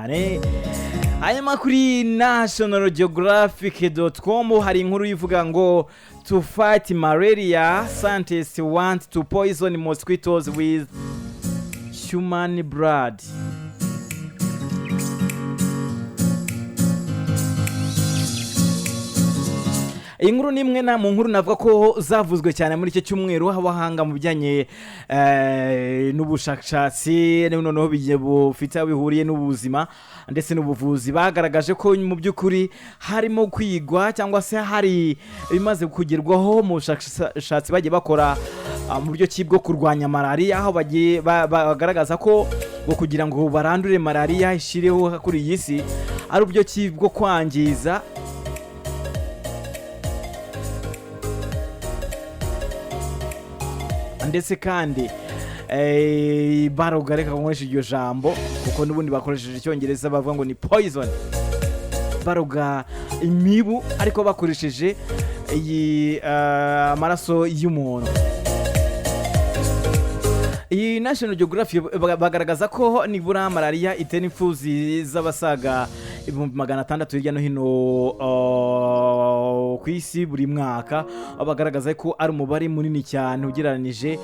Cyane. Hanyuma kuri nationalgeographic.com hari inkuru ivuga ngo "To fight malaria, scientists want to poison mosquitoes with human blood." Iyi nkuru ni imwe na mu nkuru navuga ko zavuzwe cyane muri icyo cyumweru, aho abahanga mu bijyanye n'ubushakashatsi, noneho bigiye bufite aho bihuriye n'ubuzima ndetse n'ubuvuzi, bagaragaje ko mu by'ukuri harimo kwigwa cyangwa se hari ibimaze kugerwaho mu bushakashatsi bagiye bakora mu buryo ki bwo kurwanya malariya, aho bagiye bagaragaza ko ngo kugira ngo barandure malariya ishireho kuri iyi si ari uburyo ki bwo kwangiza ndetse kandi baroga, reka nkoresha iryo jambo kuko n'ubundi bakoresheje Icyongereza bavuga ngo ni poison, baroga imibu ariko bakoresheje iyi amaraso y'umuntu. Iyi National Geographic bagaragaza ko nibura malariya itera impfu z'abasaga 600,000 hirya no hino ku isi buri mwaka, aho bagaragaza ko ari umubare munini cyane ugereranije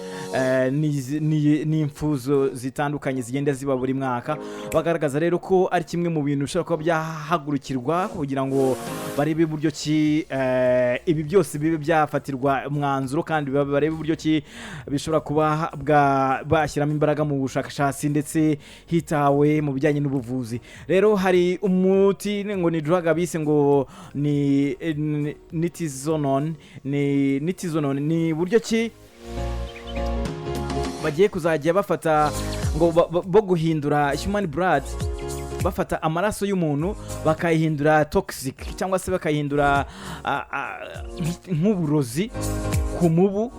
n'impfu zitandukanye zigenda ziba buri mwaka. Bagaragaza rero ko ari kimwe mu bintu bishobora kuba byahagurukirwa kugira ngo barebe uburyo ki ibi byose bibe byafatirwa umwanzuro, kandi barebe uburyo ki bishobora kuba bashyiramo imbaraga mu bushakashatsi ndetse hitawe mu bijyanye n'ubuvuzi. Rero hari umuti ngo ni drug bise ngo ni nitisinone. Ni nitisinone, ni buryo ki bagiye kuzajya bafata ngo bo guhindura human blood, bafata amaraso y'umuntu bakayihindura toxic cyangwa se bakayihindura nk'uburozi ku mubu,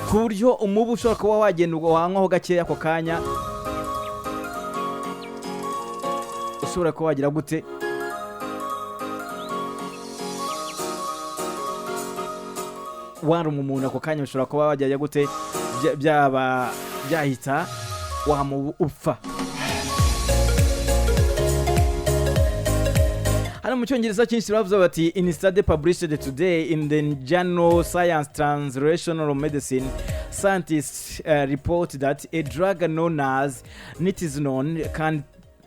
ku buryo umubu ushobora kuba wagenda wanywaho gakeya, ako kanya ushobora kuba wagira gute, waruma umuntu ako kanya, ushobora kuba wajya gute, byaba byahita wa mubu upfa. Hano mu Cyongereza cyinshi bavuze bati: "In study published today in the journal Science Translational Medicine, scientists report that a drug known as nitisinone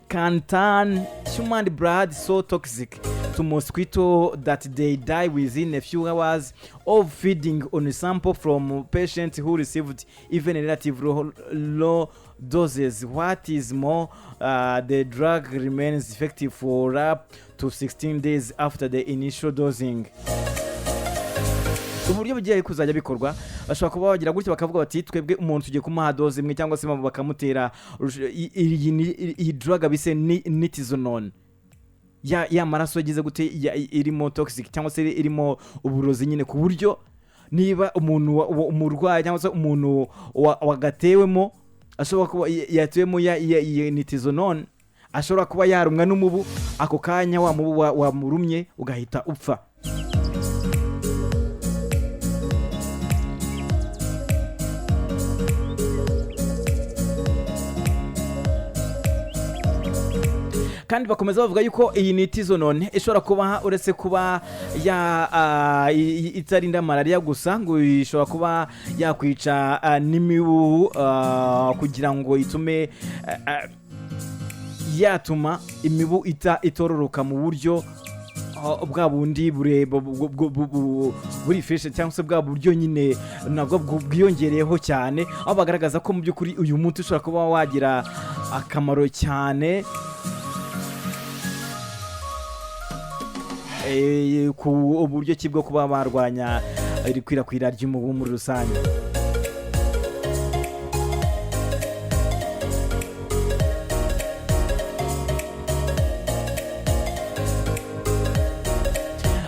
can turn human blood so toxic to mosquito that they die within a few hours of feeding on a sample from patients who received even relatively low doses. What is more, the drug remains effective for up to 16 days after the initial dosing." Uburyo bugiye kuzajya bikorwa, bashobora kuba bagira gutya bakavuga bati: "Twebwe umuntu tugiye kumuha dose imwe," cyangwa se bakamutera iyi drug bise ni nitisinone, ya maraso yagize gute, irimo toxic cyangwa se irimo uburozi nyine, ku buryo niba umuntu umurwayi cyangwa se umuntu wagatewemo ashobora kuba yatewemo ya nitisinone, ashobora kuba yarumwa n'umubu, ako kanya wa mubu wamurumye ugahita upfa. Kandi bakomeza bavuga yuko iyi nitisinone ishobora kuba, uretse kuba ya itarinda malariya gusa, ngo ishobora kuba yakwica n'imibu kugira ngo itume yatuma imibu itororoka mu buryo bwa bundi buri fresh, cyangwa se bwa buryo nyine nabwo bwiyongereyeho cyane, aho bagaragaza ko mu by'ukuri uyu muti ushobora kuba wagira akamaro cyane ku buryo ki bwo kuba barwanya iri kwirakwira ry'umubu muri rusange.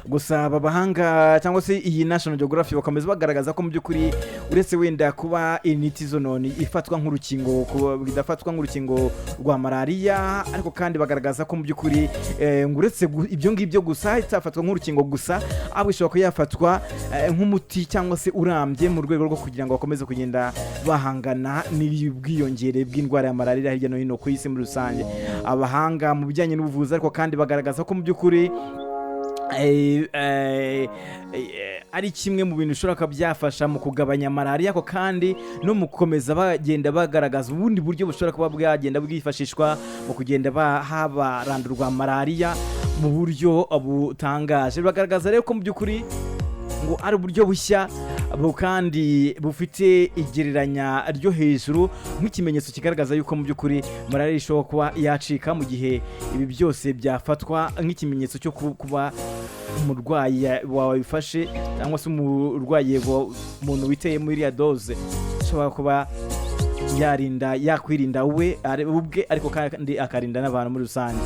Gusa Gusa aba bahanga cyangwa se iyi National Geography bakomeza bagaragaza ko mu by'ukuri, uretse wenda kuba nitisinone ifatwa nk'urukingo, idafatwa nk'urukingo rwa malariya, ariko kandi bagaragaza ko mu by'ukuri ngo uretse ibyo ngibyo gusa, itafatwa nk'urukingo gusa, ahubwo ishobora kuba yafatwa nk'umuti cyangwa se urambye mu rwego rwo kugira ngo bakomeze kugenda bahangana n'ubwiyongere bw'indwara ya malariya hirya no hino ku isi muri rusange. Abahanga mu bijyanye n'ubuvuzi ariko kandi bagaragaza ko mu by'ukuri ari kimwe mu bintu bishobora kuba byafasha mu kugabanya malariya, ariko kandi no mu gukomeza bagenda bagaragaza ubundi buryo bushobora kuba bwagenda bwifashishwa mu kugenda habarandurwa malariya mu buryo butangaje. Bagaragaza rero ko mu by'ukuri ngo ari uburyo bushya kandi bufite igereranya ryo hejuru, nk'ikimenyetso kigaragaza yuko mu by'ukuri malariya ishobora kuba yacika mu gihe ibi byose byafatwa nk'ikimenyetso cyo kuba umurwayi wabifashe, cyangwa se umurwayi, umuntu witeye muri iriya dose, ashobora kuba yarinda, yakwirinda we ubwe, ariko kandi akarinda n'abantu muri rusange.